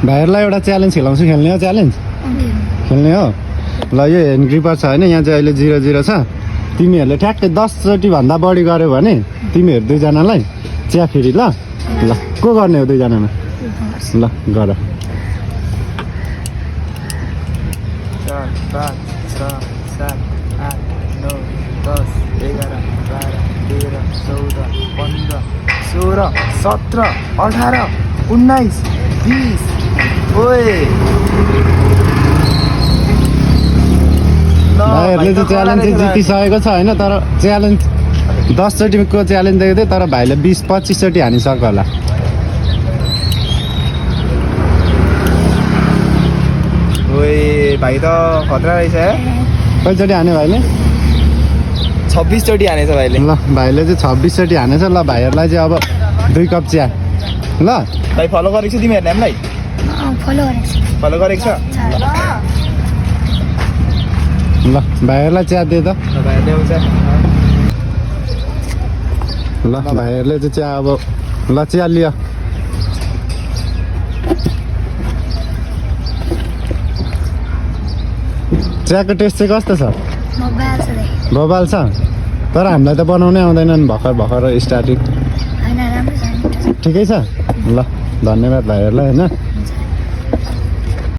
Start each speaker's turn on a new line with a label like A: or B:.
A: भाइहरूलाई एउटा च्यालेन्ज खेलाउँछु खेल्ने हो च्यालेन्ज खेल्ने हो ल यो हेन्ग्री पर्छ होइन यहाँ चाहिँ अहिले 0-0 छ तिमीहरूले ठ्याक्कै 10 चोटि भन्दा बढी गर्यो भने तिमीहरू दुईजनालाई चिया फेरि ल ल को गर्ने हो दुईजनामा ल गर
B: 4 5 6 7 8 9 10 11 12 13 14 15 16 17 18 19 20 ओए
A: भाइहरूले चाहिँ च्यालेन्ज चाहिँ जितिसकेको छ होइन तर च्यालेन्ज 10 चोटिको च्यालेन्ज दिएको थियो तर भाइले 20-25 चोटि हानिसक्यो होला
B: ओए भाइ त खतरा रहेछ
A: कतिचोटि हान्यो भाइले
B: 26 चोटि हानेछ भाइले
A: ल भाइले चाहिँ 26 चोटि हानेछ ल भाइहरूलाई चाहिँ अब 2 कप चिया ल
B: भाइ फलो गरेको छ तिमीहरूले हामीलाई फलो गरेको छ
A: ल भाइहरूलाई चिया दिए त
B: भाइहरूले आउँछ
A: ल भाइहरूले चाहिँ चिया अब ल चिया लियो चियाको टेस्ट चाहिँ कस्तो छ बबाल छ तर हामीलाई त बनाउनै आउँदैन नि भर्खर स्टार्टिङ ठिकै छ ल धन्यवाद भाइहरूलाई होइन